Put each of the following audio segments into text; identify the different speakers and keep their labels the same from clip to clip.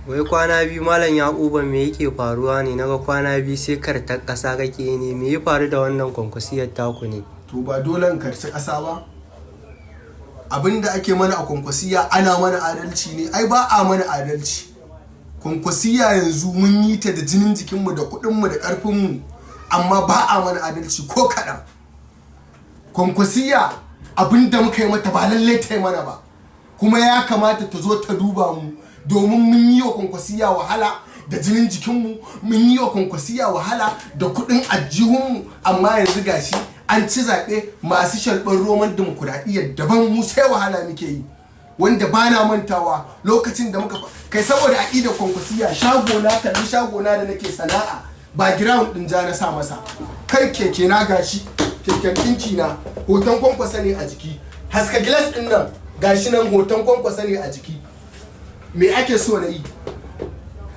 Speaker 1: Wai kwana biyu, Malam Yakuba, me yake faruwa ne? Naga kwana biyu sai kartar ƙasa kake ne. Me ya faru da wannan Kwankwasiyar taku ne?
Speaker 2: To, ba dole in karci ƙasa ba. Abinda ake mana a Kwankwasiya, ana mana adalci ne? Ai ba a mana adalci. Kwankwasiya yanzu mun yi ta da jinin jikinmu da kuɗinmu da ƙarfinmu, amma ba a mana adalci ko kaɗan. Kwankwasiya, abinda muka yi mata ba lallai ta yi mana ba, kuma ya kamata ta zo ta duba mu, domin mun yi wa Kwankwasiya wahala da jinin jikinmu, mun yi wa Kwankwasiya wahala da kuɗin ajihunmu, amma yanzu gashi an ci zaɓe, masu shalɓar roman dimokuraɗiyyar daban, mu sai wahala muke yi. Wanda ba na mantawa lokacin da muka kai saboda aƙidar Kwankwasiya, shago na, kalli shago na da nake sana'a, ba ground ɗin ja na sa masa. Kai, keke na gashi, keken ɗinki na, hoton Kwankwasa ne a jiki. Haska gilas ɗin nan, gashi nan, hoton Kwankwasa ne a jiki. Me ake so na yi?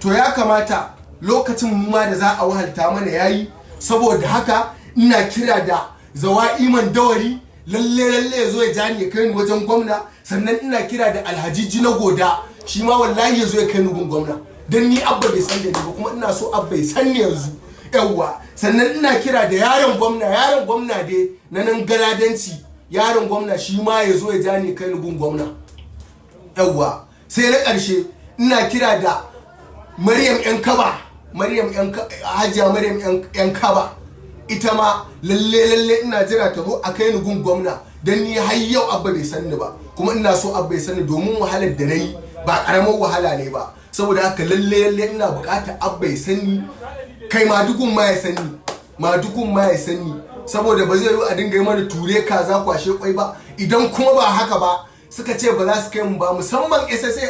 Speaker 2: To, ya kamata lokacin mu ma da za a wahalta mana yayi. Saboda haka ina kira da Zawa'iman Dawari, lalle lalle ya zo ya jani ya kai ni wajen gwamna. Sannan ina kira da Alhaji na Goda, shi ma wallahi ya zo ya kai ni gun gwamna, dan ni Abba bai san da ni ba, kuma ina so Abba ya san ni yanzu. Yawwa, sannan ina kira da yaron gwamna, yaron gwamna dai na nan Galadanci, yaron gwamna, shi ma ya zo ya jani ya kai ni gun gwamna. Yawwa, sai na ƙarshe, ina kira da Maryam yan Kaba, Maryam yan Hajiya Maryam yan Kaba, ita ma lalle lalle ina jira ta zo a kai ni gun gwamna, dan ni har yau Abba bai san ni ba, kuma ina so Abba ya san ni, domin wahalar da nayi ba karamar wahala ne ba. Saboda haka lalle lalle ina buƙatar Abba ya san ni, kai, Madugun ma ya san ni, Madugun ma ya san ni, saboda ba zai yi a dinga yi mana ture kaza kwashe kwai ba. Idan kuma ba haka ba, suka ce ba za su kai mu ba, musamman SSA.